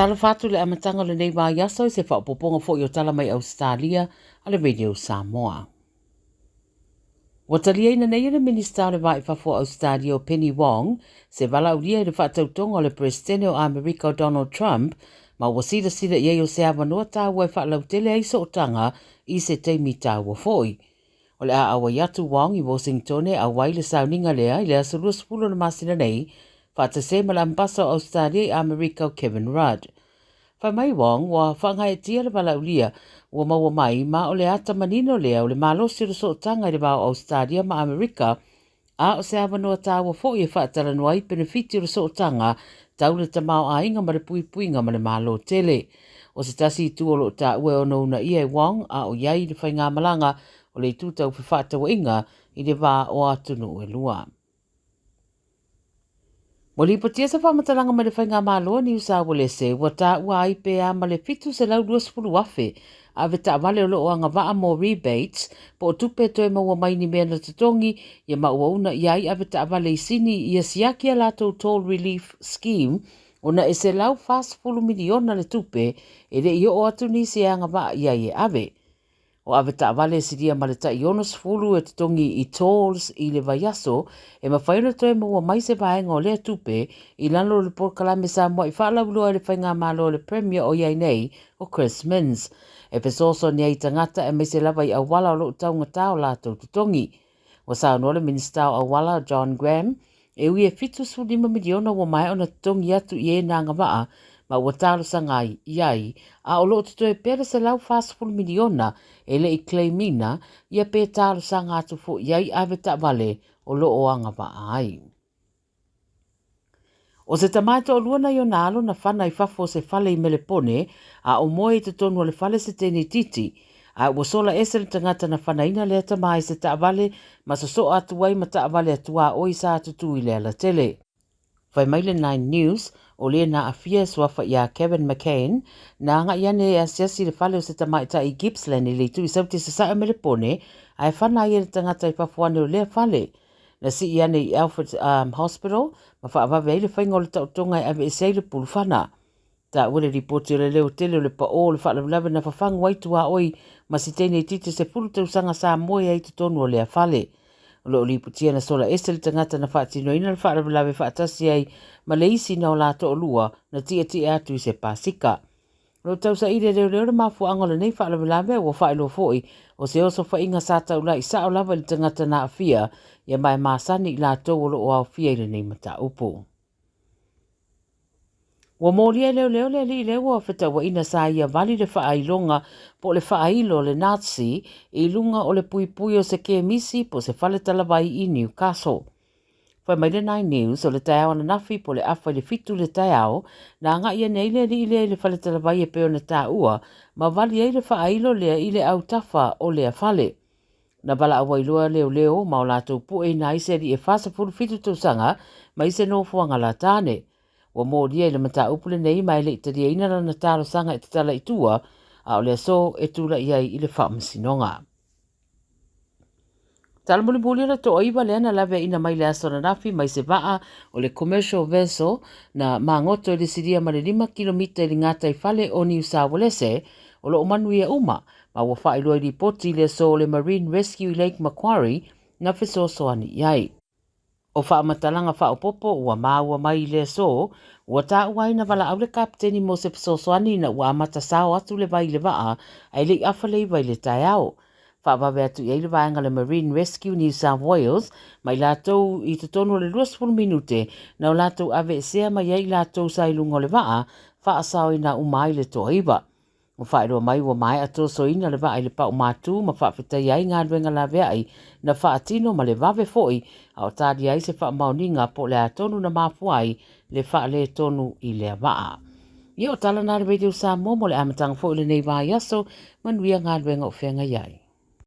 Faatalofa atu i le amataga o lenei vaiaso i se faaopoopoga foi o tala mai Ausetalia a le Radio Samoa. Ua taliaina nei e le Minisita o le Va i Fafo o Ausetalia o Penny Wong se valaaulia i le faatautoga o le Peresetene o Amerika o Donald Trump ma ua silasila i ai o se avanoa taua e faalautele ai sootaga i se taimi taua foi. O le a auai atu Wong i Washington e auai le sauniga lea i le aso 20 o le masina nei, faatasi ai ma le Ambasa o Ausetalia i Amerika o Kevin Rudd. Fai mai Wong, ua faagaeetia le valaaulia ua maua mai ma o le ata manino lea o le malosi o le sootaga i le va o Ausetalia ma Amerika, a o se avanoa taua foi e faatalanoa ai penefiti o le sootaga tau le tamaoaiga ma le puipuiga ma le Malo tele. O se tasi itu o lo o taua e ono uunaia e Wong a o i ai le faigamalaga o le itu tau fefaatauaiga i le va o atunuu e lua. Ua lipotia se faamatalaga mai le Faigamalo a Niu Saualese ua taua ai pe a ma le 720,000 avetaavale o lo o agavaa mo rebates po o tupe e toe maua mai ni mea na totogi ia ma ua uunaia ai avetaavale i Sini ia siaki a latou Toll Relief Scheme ona e $140 miliona le tupe e le i oo atu nisi e agavaa i ai e ave. O avetaavale e silia ma le tai 60 e totogi i tolls i le vaiaso, e mafai ona toe maua mai se vaega o lea tupe i lalo o le polokalame sa mua'i faalauiloa e le faigamalo a le Premier o i ai nei, o Chris Minns, e fesoasoani ai i tagata aemaise lava i auala o lo o taugata o latou totogi. Ua saunoa le Minisita o Auala, John Graham, e ui e 75 miliona ua maea ona totogi atu i e na agavaa ma ua talosaga ai i ai, a o lo o totoe pea le 140 miliona e le i claim ina ia pe talosaga atu foi i ai avetaavale o lo o agavaa ai. O se tama e toalua nai ona alo na fana i fafo o se fale i Melepone, a o moe i totonu o le fale se teine itiiti. A ua sola ese le tagata na fanaina lea tama i se taavale ma sosoa atu ai ma taavale a tuaoi sa tutū i le alatele. Fai mai le Nine News, o le na aafia e suafa iā Kevin McCain, na agai ane e asiasi i le fale o se tamaitai i Gippsland i le itu i Sauti Sasae o Melepone, ae fana ai e le tagata i fafo ane o lea fale. Na sii ane i Alfred um, Hospital ma faavave ai le faiga o le taotoga e aveese ai le pulufana. Taua le lipoti o le leo tele o le paō o le faalavelave na fafagu ai tuaoi ma si teine itiiti 10 tausaga sa moe ai i totonu o lea fale. O lo o lipotia na sola ese le tagata na faatinoina le faalavelave faatasi ai ma le isi na o la toalua na tietie atu i se pasika. O lo o tausaili e leoleo le mafuaaga o lenei faalavelave ua faailoa foi o se osofaiga sa taulai sao lava i le tagata na aafia ia ma e masani i latou o lo o aofia i lenei mataupu. Ua molia e leoleo le alii lea ua fetauaina sa ia vali le faailoga po o le faailo a le Nazi i luga o le puipui o se kemisi po o se fale talavai i Newcastle. Fai mai le Nine News, o le taeao ananafi po o le afa i le fitu le taeao, na agai ane ai le alii lea i le fale talavai e pei ona taua, ma vali ai le faailo lea i le autafa o lea fale. Na valaau ai loa leoleo ma o latou pueina ai se alii e 47 tausaga mai se nofoaga la tāne. Ua molia i le mataupu lenei ma e le i taliaina lana talosaga e tatala i tua, a o le aso e tulai ai i le faamasinoga. Tala mulimuli o le toaiva lea na laveaina mai le aso ananafi mai se vaa o le commercial vessel na magoto i le silia ma le 5 kilomita i le gataifale o Niu Saualese o lo o manuia uma ma ua faailoa i lipoti i le aso o le Marine Rescue i Lake Macquarie na fesoasoani i ai. O faamatalaga faaopoopo ua maua mai i le aso, ua taua ai na valaau le Kapeteni mo se fesoasoani ina ua amata sao atu le vai i le vaa ae le i afa le iva i le taeao. Faavave atu i ai le vaega a le Marine Rescue New South Wales ma i latou i totonu o le 20 minute na o latou aveesea mai ai i latou sa i luga o le vaa, faasaoina uma ai le toaiva. Ua faailoa mai ua maea tosoina le vaa i le pau matū ma faafetaia ai galuega laveai na faatino ma le vave foi a o talia ai se faamaoniga po o le a tonu na mafua ai le faaletonu i lea vaa. Ia o tala na a le Radio Samoa mo le amataga foi o lenei vaiaso, manuia galuega o feagai ai.